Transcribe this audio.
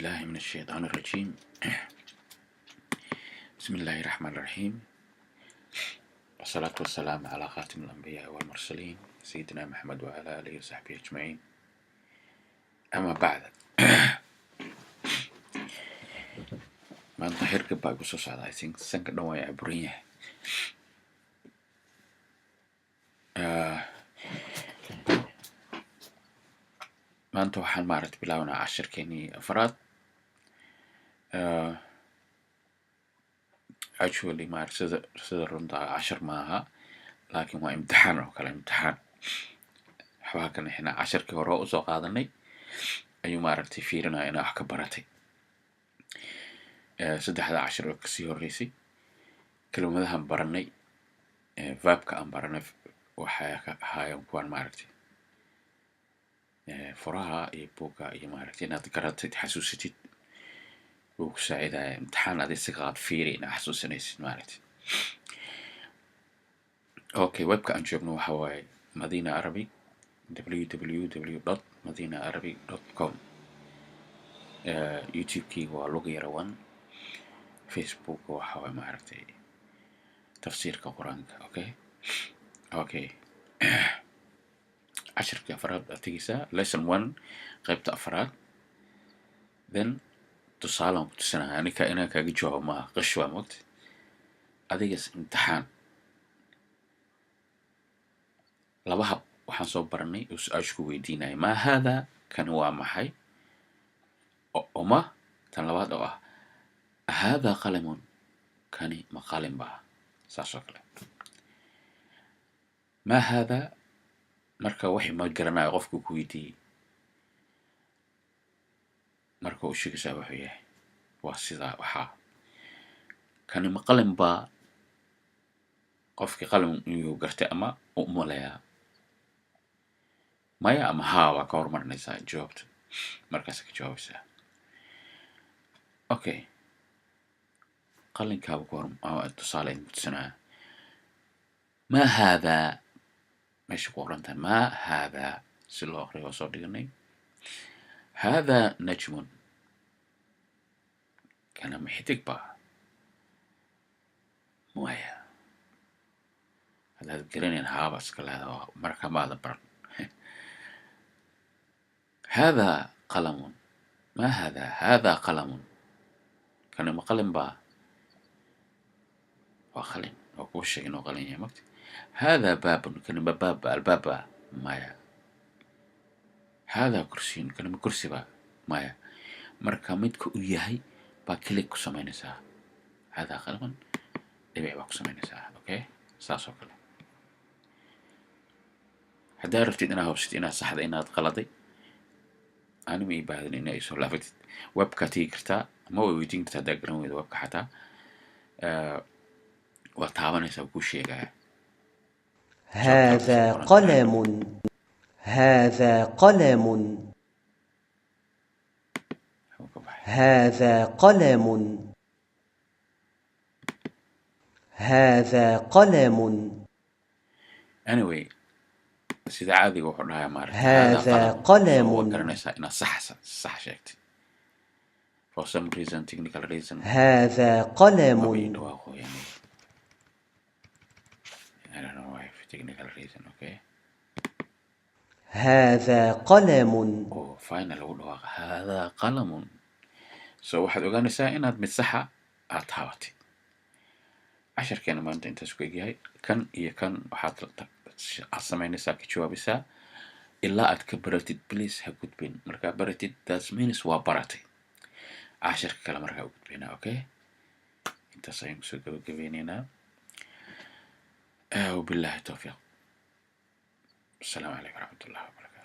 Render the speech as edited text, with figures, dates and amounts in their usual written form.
بالله من الشيطان الرجيم. بسم الله الرحمن الرحيم، والصلاة والسلام على خاتم الأنبياء والمرسلين، سيدنا محمد وعلى آله وصحبه أجمعين. أما بعد، maanta xirka baa igu soo socda. I think sanka dhan waa caburan yahay. Maanta waxaan maaragtay bilaabanaa cashirkeenii afraad. Actually, maaragtay, sida runta ah cashir maaha, laakiin waa imtixaan oo kale. Imtixaan waxbaa ka nixina. Cashirkii hore usoo qaadanay ayuu maaragtay fiirinaya inaa wax ka baratay. Saddexda cashir oo kasii horreysay, kelimadahan baranay, verbka aan baranay, waxay ka ahaayeen kuwan maaragtay furaha iyo buugga iyo maaragtay inaad garatid, xasuusatid, wuu ku saacidaya. Imtixaan adi si qaad, fiiri inaad xasuusanaysid maaragtay. Okay, webka aan joogno waxa waaye Madina Arabic, www.madinaarabic.com. YouTube-keyga waa Luga Yara One. Facebook waxa waaye maaragtay tafsiirka Qur-aanka. Okay, cashirkii afraad aad tegeysaa, lesson one, qaybta afraad. Then tusaalaan ku tusinaya anika inaan kaaga jawaabo maaha, qish waa mogta adigas imtixaan. Laba hab waxaan soo baranay oo su-aashu ku weydiinaya: maa haada, kani waa maxay? Oma tan labaad oo ah: haadaa qalamun, kani ma qalin baa? Saas oo kale. Maa haadaa, marka wixii ma garanayo qofku ku weydiiyey, marka u sheegaysaa wuxuu yahay, waa sidaa waxaa kani ma qalin baa? Qofkii qalin inuu gartay ama u umaleeyaa, maya ama haa waa ka hormarinaysaa jawaabta, markaas ka jawaabaysaa. Okay, qalinkaaba ku hor tusaale idinku tusinaya. Maa haadaa, meesha ku qoran tahay maa haadaa, si loo aqriyo waa soo dhiganay. Haadaa najmun, kana ma xidig baa? Maya. Haddaad garanayn, haaba iska leedaa, marka maada baran. Haadaa qalamun. Maa haadaa? Haadaa qalamun, kani ma qalin baa? Waa qalin, waa kuu sheegay inuu qalin yahay magta. Haadaa baabun, kani ma baab ba, albaab baa? Maya. Haadaa kursiyun, kani ma kursi baa? Maya. Marka midka uu yahay baa click ku samaynaysaa. Haadaa qalamun, dhibic baa ku samaynaysaa. Okay, saas oo kale. Haddaa rabtid inaad hubsid inaad saxda, inaad qaladay, anima ii baahdan inaa isoo laabatid. Webkaa tegi kartaa ama way weydiin kartaa haddaa garan weyda webka xataa. Waa taabanaysaa, kuu sheegaya. هذا قلم. هذا قلم. Wuxuu ka baxay. هذا قلم. هذا قلم. Anyway, sida caadiga wuxuu dhahayaa maaragtay هذا haadaa qalam. قلم. So waa garanaysaa inaad sax sheegtay. For some reason, technical reason, هذا maba ii قلم. dhawaaqo yani. I don't know why, technical reason. Okay. هذا قلم. Oo final lagu dhawaaqa: haadaa qalamun. So waxaad ogaanaysaa inaad mid saxa aad taabatay. Casharkeena maanta intaas ku egyahay. Kan iyo kan waxaad aad samaynaysaa, ka jawaabaysaa ilaa aad ka baratid. Please ha gudbin. Markaa baratid, that's means waa baratay. Casharka kale markaa u gudbaynaa. Okay, intaas ayaan kusoo gabagabeyneynaa. Wabillahi towfiiq. Asalaamu calaykum waraxmat ullahi wabarakatu.